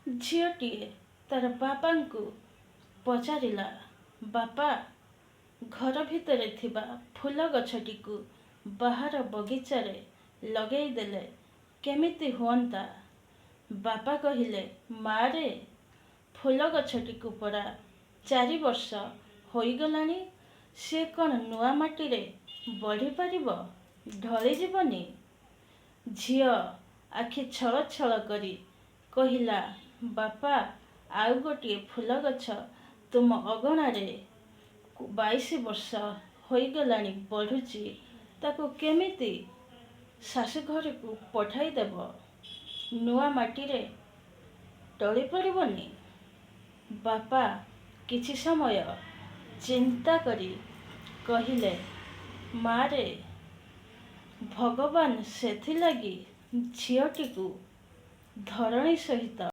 ଝିଅଟିଏ ତା'ର ବାପାଙ୍କୁ ପଚାରିଲା, ବାପା, ଘର ଭିତରେ ଥିବା ଫୁଲ ଗଛଟିକୁ ବାହାର ବଗିଚାରେ ଲଗେଇଦେଲେ କେମିତି ହୁଅନ୍ତା? ବାପା କହିଲେ, ମାଆରେ, ଫୁଲ ଗଛଟିକୁ ପରା 4 ବର୍ଷ ହୋଇଗଲାଣି। ସେ କ'ଣ ନୂଆ ମାଟିରେ ବଢ଼ିପାରିବ? ଢଳିଯିବନି? ଝିଅ ଆଖି ଛଳ ଛଳ କରି କହିଲା, ବାପା, ଆଉ ଗୋଟିଏ ଫୁଲଗଛ ତୁମ ଅଗଣାରେ 22 ବର୍ଷ ହୋଇଗଲାଣି ବଢ଼ୁଛି, ତାକୁ କେମିତି ଶାଶୁଘରକୁ ପଠାଇଦେବ? ନୂଆ ମାଟିରେ ଟଳି ପଡ଼ିବନି? ବାପା କିଛି ସମୟ ଚିନ୍ତା କରି କହିଲେ, ମାଆରେ, ଭଗବାନ ସେଥିଲାଗି ଝିଅଟିକୁ ଧରଣୀ ସହିତ